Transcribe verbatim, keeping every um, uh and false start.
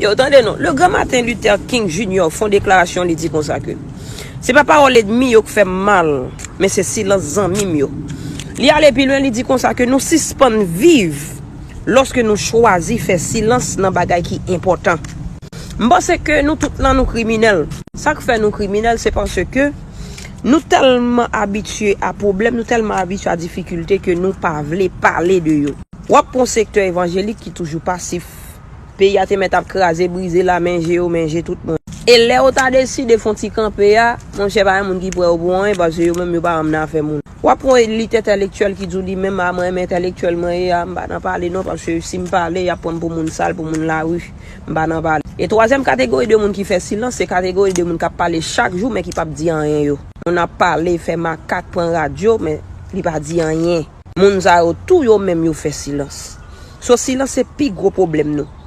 Yo, tande non, le grand Martin Luther King Junior fè yon deklarasyon, li di konsa ke se pa pawòl ènmi yo k fè m mal, men se silans zanmi m yo. Li ale pi lwen, li di konsa ke nou sispann viv lòske nou chwazi fè silans nan bagay ki enpòtan. M panse ke nou tout lan nou kriminèl. Sa k fè nou kriminèl, se paske nou tèlman abitye a pwoblèm, nou tèlman abitye a difikilte ke nou pa vle pale de yo. W ap pran yon sektè evanjelik ki toujou pasif. Peyi a te mèt ap kraze, brize la, men je yo, men je tout moun. E lè yo ta deside fè yon ti kanpe a, monchè, pa gen moun ki prè yo pou anyen, paske yo menm yo pa renmen afè moun. W ap pran yon elit entèlektyèl ki di w li menm, a, mwen menm entèlektyèl mwen ye a, m pa nan pale non, paske si m pale, y ap pran m pou moun sal, pou moun lari. M pa nan pale. E twazyèm kategori de moun ki fè silans, se kategori de moun k ap pale chak jou, men ki p ap di anyen yo. Moun ap pale, fè makak, pran radyo, men li pa di anyen. Moun sa yo tou yo menm yo fè silans. So, silans se pi gwo pwoblèm nou.